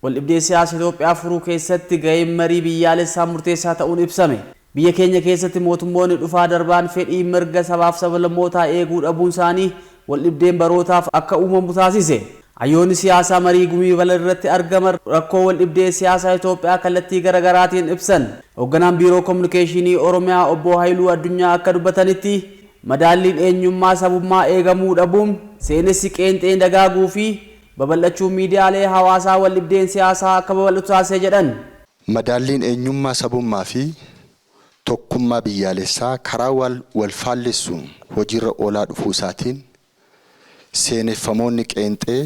Waldhibdee siyaasa Itoophiyaa furuu keessatti gaheen marii biyyaalessaa murteessaa ta'uun ibsame. Biyya keenya keessatti mootummoonni dhufaa darbaan fedhii mirga sabaaf sablammootaa eeguu dhabuun isaanii waldhibdeen barootaaf akka uumamu taasise. Hayyoonni siyaasaa marii Gumii Balal irratti argaman rakkoo waldhibdee siyaasaa Itoophiyaa kallattii garaagaraatiin ibsan. Hoogganaan Biiroo Kominikeeshinii Oromiyaa Obbo Hayiluu Addunyaa akka dubbatanitti, madaalliin eenyummaa sabummaa eegamuu dhabuun, seenessi qeenxeen dagaaguu fi babal'achuun miidiyaalee hawaasaa waldhibdeen siyaasaa akka babal'atu taasise jedhan. Madaalliin eenyummaa sabummaa fi tokkummaa biyyaalessaa karaa wal faallessuun hojiirra oolaa dhufuu isaatiin seeneffamoonni qeenxee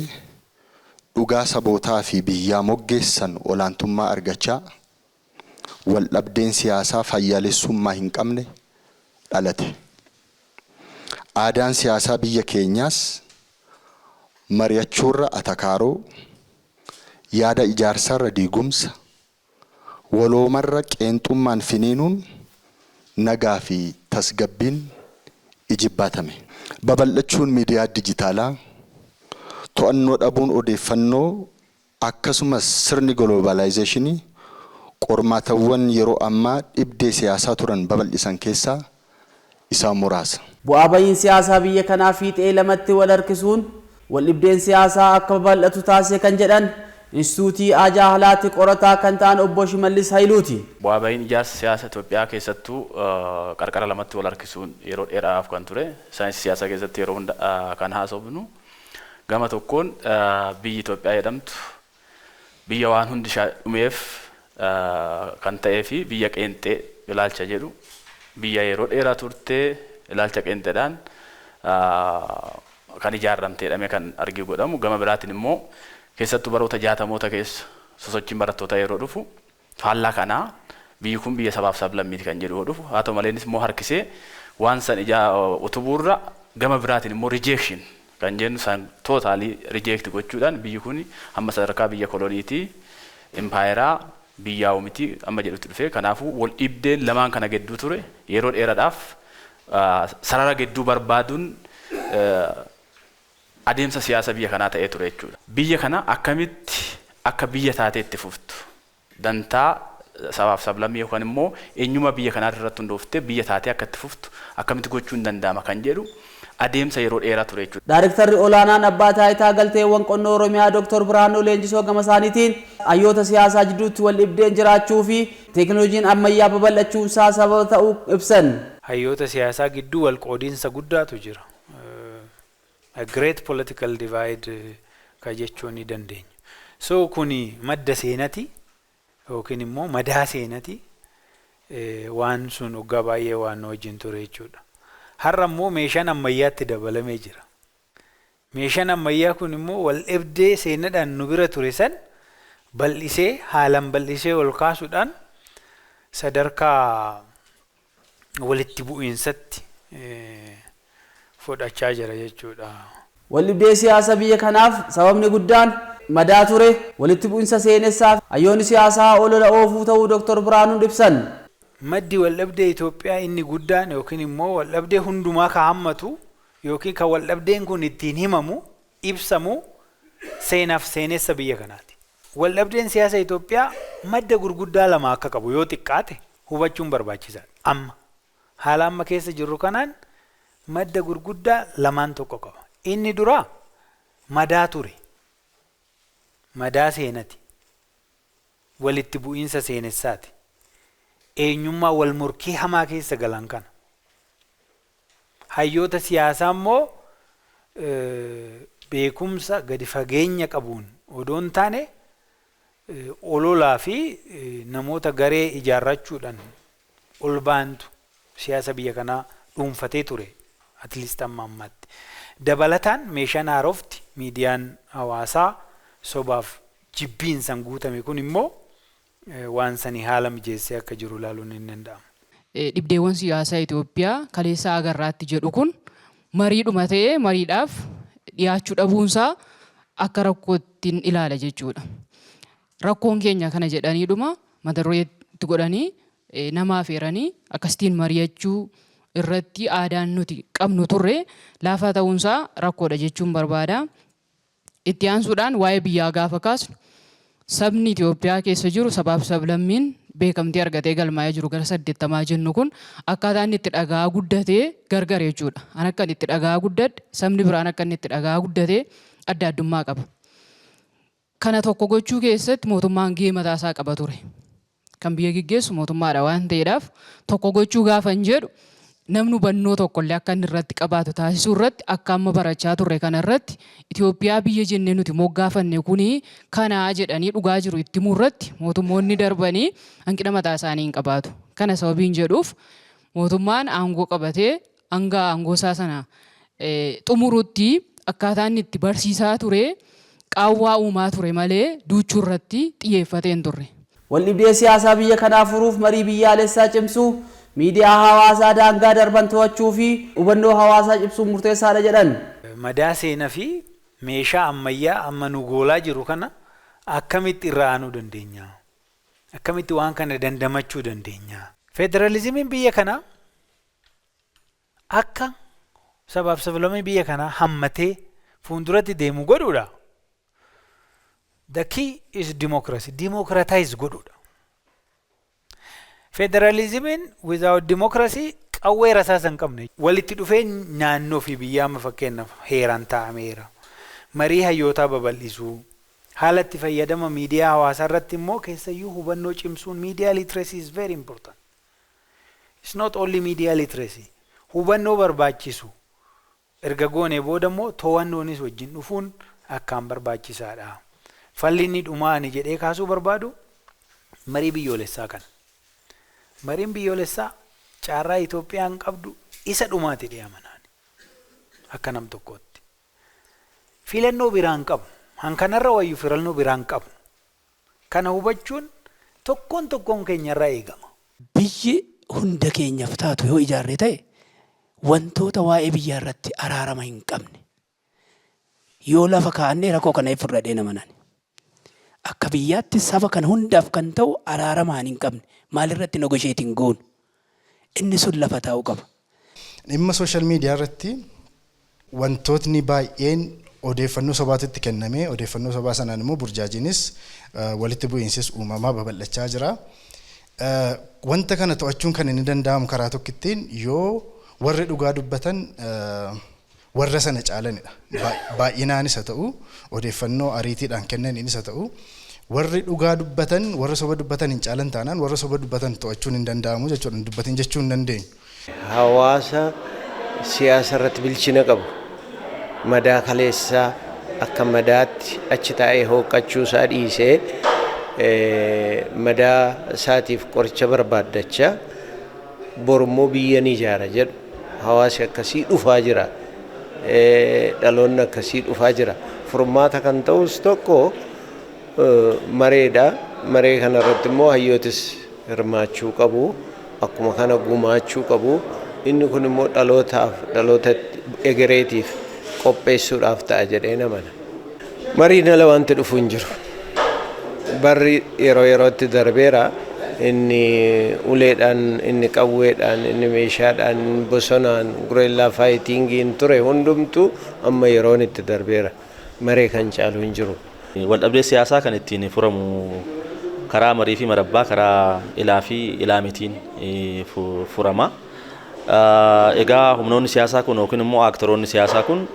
dhugaa sabootaa fi biyyaa moggeessan olaantummaa argachaa waldhabdeen siyaasaa fayyaalessummaa hin qabne dhalate. Aadaan siyaasaa biyya keenyaas mari'achuurra atakaaroo, yaada ijaarsarra diigumsa, waloomarra qeenxummaan finiinuun nagaa fi tasgabbiin ijibbaatame. Babal'achuun miidiyaa dijitaalaa, to'annoo dhabuun odeeffannoo akkasumas sirni golobaalaayizeeshinii qormaatawwan yeroo ammaa dhibdee siyaasaa turan babal'isan keessaa isaan muraasa. Bu'aa bahiin siyaasaa biyya kanaa fiixee lamatti wal harkisuun waldhibdeen siyaasaa akka babal'atu taasise kan jedhan Instituutii Ajaa Halaatti qorataa kan ta'an Obbo Shimallis Hayiluuti. Bu'aa bahiin ijaarsa siyaasa Itoophiyaa keessattuu qarqara lamatti wal harkisuun yeroo dheeraaf kan ture. Saayinsii siyaasaa keessatti yeroo hunda kan haasofnu gama tokkoon biyyi Itoophiyaa jedhamtu biyya waan hundi ishee dhumeef kan ta'ee fi biyya qeenxee ilaalcha jedhu, biyya yeroo dheeraa turtee ilaalcha qeenxeedhaan kan ijaaramte jedhamee kan argii godhamu. Gama biraatiin immoo keessattuu baroota 60moota keessa sosochiin barattootaa yeroo dhufu faallaa kanaa biyyi kun biyya sabaaf sablammiiti kan jedhu yoo dhufu, haa ta'u malee innis immoo harkisee waan san ijaa utubuurra gama biraatiin immoo rejection kan jennu san totally reject gochuudhaan biyyi kun hamma sadarkaa biyya koloniitii, impaayeraa biyyaa'u miti amma jedhutti dhufe. Kanaafuu wal dhibdeen lamaan kana gidduu ture yeroo dheeraadhaaf sarara gidduu barbaaduun adeemsa siyaasa biyya kanaa ta'ee ture jechuudha. Biyya kana akkamitti akka biyya taatee itti fuftu, dantaa sabaaf sablammii yookaan immoo eenyummaa biyya kanaa irratti hundooftee biyya taatee akka itti fuftu akkamitti gochuun danda'ama kan jedhu adeemsa yeroo dheeraa ture jechuudha. Daarektarri olaanaan Abbaa Taayitaa Galteewwan Qonnoo Oromiyaa Dr. Birhaanuu Leenjisoo gama isaaniitiin hayyoota siyaasaa jidduutti wal dhibdeen jiraachuu fi teekinooloojiin ammayyaa babal'achuun isaa sababa ta'uu ibsan. Hayyoota siyaasaa gidduu wal qoodiinsa guddaatu jira. A great political divide ka jechuu ni dandeenya. So kuni madda seenati yookiin immoo madaa seenati, waan sun waggaa baay'ee waan nu wajjin ture jechuudha. Har'a immoo meeshaan ammayyaatti dabalamee jira. Meeshaan ammayyaa kun immoo wal dhibdee seenadhaan nu bira ture san bal'isee, haalaan bal'isee ol kaasuudhaan sadarkaa walitti bu'iinsatti fudhachaa jira jechuudha. Waldhibdee siyaasa biyya kanaaf sababni guddaan madaa ture, walitti bu'insa seenessaa fi hayyoonni siyaasaa olola oofuu ta'uu Dr. Birhaanuun ibsan. Maddi waldhabdee Itoophiyaa inni guddaan yookiin immoo waldhabdee hundumaa ka hammatu yookiin kan waldhabdeen kun ittiin himamu, ibsamu, seenaaf seenessa biyya kanaati. Waldhabdeen siyaasa Itoophiyaa madda gurguddaa lama akka qabu yoo xiqqaate hubachuun barbaachisaadha. Amma haala amma keessa jirru kanaan madda gurguddaa lamaan tokko qaba. Inni duraa madaa ture. Madaa seenati. Walitti bu'iinsa seenessaati. Eenyummaa wal morkii hamaa keessa galan kana. Hayyoota siyaasaa immoo beekumsa gadi fageenya qabuun odoo hin taane ololaa fi namoota garee ijaarrachuudhaan ol baantu siyaasa biyya kanaa dhuunfatee ture, at least amma ammaatti. Dabalataan meeshaan haarofti miidiyaan hawaasaa sobaaf jibbiinsan guutame kun immoo waan sanii haala mijeessee akka jiru ilaaluun hin danda'amu. Dhibdeewwan siyaasaa Itoophiyaa kaleessaa agarraatti jedhu kun mariidhuma ta'ee mariidhaaf dhiyaachuu dhabuunsaa akka rakkoottiin ilaala jechuudha. Rakkoon keenya kana jedhaniidhuma mata dureetti godhanii nama afeeranii akkasitiin mari'achuu irratti aadaan nuti qabnu turre laafaa ta'uunsaa rakkoodha jechuun barbaada. Itti aansuudhaan waa'ee biyyaa gaafa kaasnu Sabni Itoophiyaa keessa jiru, sabaaf sablammiin beekamtii argatee galmaa'ee jiru gara 80 jennu kun, akkaataa inni itti dhagaa guddatee gargar jechuudha. An akka inni itti dhagaa guddadhe, sabni biraan akka inni itti dhagaa guddatee adda addummaa qaba. Kana tokko gochuu keessatti mootummaan gahee mataa isaa qaba ture. Kan biyya geggeessu mootummaadha waan ta'eedhaaf, tokko gochuu gaafa hin jedhu, namni hubannoo tokkollee akka inni irratti qabaatu taasisuu irratti, akka amma barachaa turre kana irratti, Itoophiyaa biyya jennee nuti moggaafanne kuni kanaa jedhanii dhugaa jiru itti himuu irratti mootummoonni darbanii hanqina mataa isaanii hin qabaatu. Kana sababiin jedhuuf, mootummaan aangoo qabatee hanga aangoo isaa sana xumurutti akkaataa inni itti barsiisaa ture qaawwaa uumaa ture malee duuchuu irratti xiyyeeffatee hin turre. Waldhibdee siyaasaa biyya kanaa furuuf marii biyyaalessaa cimsuu, miidiyaa hawaasaa daangaa darban to'achuu fi hubannoo hawaasaa cimsuun murteessaadha jedhan. Madaa seenaa fi meeshaa ammayyaa amma nu goolaa jiru kana akkamitti irraa aanuu dandeenya? Akkamitti waan kana dandamachuu dandeenya? Federalizimiin biyya kanaa akka sabaaf sablammii biyya kanaa hammatee fuulduratti deemu godhuudha. The key is democracy. Democratize godhuudha. Federalizimiin without democracy qawwee rasaasa hin qabne. Walitti dhufee naannoo fi biyya amma fakkeenyaaf heeraan taa'ameera. Marii hayyootaa babal'isuu. Haala itti fayyadama miidiyaa hawaasaa irratti immoo keessayyuu hubannoo cimsuun, media literacy is very important. It's not only media literacy. Hubannoo barbaachisu erga goonee booda immoo to'annoonis wajjin dhufuun akkaan barbaachisaadha. Falli inni dhumaa ani jedhee kaasuu barbaadu marii biyyoolessaa kana. Mariin biyyoolessaa carraa Itoophiyaan qabdu isa dhumaati jedhee amanaan akka nam tokkootti. Filannoo biraan qabu. Hankanarra wayyu filannoo biraan qabu. Kana hubachuun tokkoon tokkoon keenyarraa eegama. Biyyi hunda keenyaaf taatu yoo ijaarre ta'e, wantoota waa'ee biyyaa irratti araarama hin qabne yoo lafa kaa'annee, rakkoo kana furradhee nama. Akka biyyaatti saba kana hundaaf kan ta'u araaramaan hin qabne maalirratti negotiate hin goonu? Inni sun lafa taa'uu qaba. Dhimma social media irratti wantootni baay'een odeeffannoo sobaatitti kennamee, odeeffannoo sobaa sanaan immoo burjaajinis walitti bu'iinsis uumamaa babal'achaa jira. Wanta kana to'achuun kan inni danda'amu karaa tokkittiin yoo warri dhugaa dubbatan warra sana caalanidha. Baay'inaanis haa ta'u, odeeffannoo ariitiidhaan kennaniinis haa ta'u, warri dhugaa dubbatan warra soba dubbatan hin caalan taanaan, warra soba dubbatan to'achuun hin danda'amu jechuudha. Hin dubbatin jechuu hin dandeenyu. Hawaasa siyaasa irratti bilchina qabu, madaa kaleessaa akka madaatti achi taa'ee hooqqachuu isaa dhiisee, madaa isaatiif qoricha barbaaddachaa borummoo biyya ni ijaara jedhu, hawaasi akkasii dhufaa jira. Dhaloonni akkasii dhufaa jira. Furmaata kan ta'us tokko mareedha. Maree kanarratti immoo hayyootis hirmaachuu qabu. Akkuma kana gumaachuu qabu. Inni kun immoo dhalootaaf, dhaloota egereetiif qopheessuudhaaf ta'a jedhee namana. Mariin ala wanti dhufu hin jiru. Barri yeroo yerootti darbeera. Inni uleedhaan, inni qawweedhaan, inni meeshaadhaan, inni bosonaan, guerrilla fightingiin ture hundumtuu amma yeroon itti darbeera. Maree kan caalu hin jiru. Waldhabdee siyaasaa kan ittiin furamu karaa marii fi marabbaa, karaa ilaa fi ilaamitiin furama. Egaa humnoonni siyaasaa kun yookiin immoo actoroonni siyaasaa kun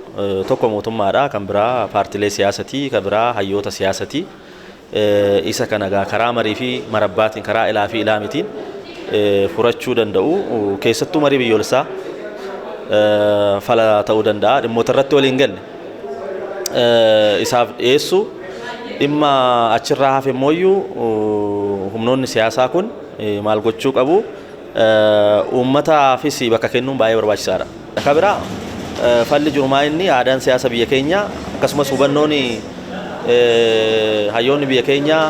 tokko mootummaadha, kan biraa paartilee siyaasatii, kan biraa hayyoota siyaasatii. Isa kana egaa karaa marii fi marabbaatiin, karaa ilaa fi ilaamitiin furachuu danda'u. Keessattuu marii biyyoolessaa fala ta'uu danda'a. Dhimmoota irratti waliin galle isaaf dhiyeessu, dhimma achirraa hafe immooyyuu humnoonni siyaasaa kun maal gochuu qabu? Uummataafis bakka kennuun baay'ee barbaachisaadha. Akka biraa falli jiru maa inni aadaan siyaasa biyya keenyaa, akkasumas hubannoon hayyoonni biyya keenyaa,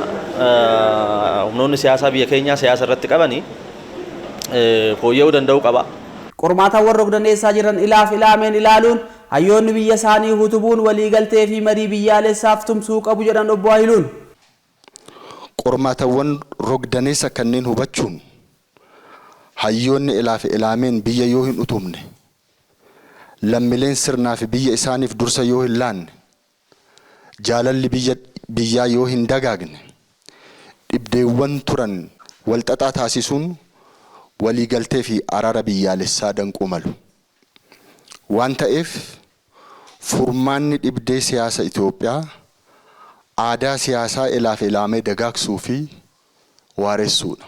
humnoonni siyaasaa biyya keenyaa siyaasa irratti qabanii fooyya'uu danda'uu qaba. Qormaatawwan rogdaneessaa jiran ilaaf ilaameen ilaaluun, hayyoonni biyya isaanii hutubuun waliigaltee fi marii biyyaalessaaf tumsuu qabu jedhan obbo Hayiluun. Qormaatawwan rogdaneessa kanneen hubachuun hayyoonni ilaa fi ilaameen biyya yoo hin utubne, lammileen sirnaa fi biyya isaaniif dursa yoo hin laanne, jaalalli biyya biyyaa yoo hin dagaagne Dhibdeewwan turan walxaxaa taasisuun waliigaltee fi araara biyyaalessaa danquu malu. Waan ta'eef furmaanni dhibdee siyaasa Itoophiyaa aadaa siyaasaa ilaaf ilaamee dagaagsuu fi waaressuudha.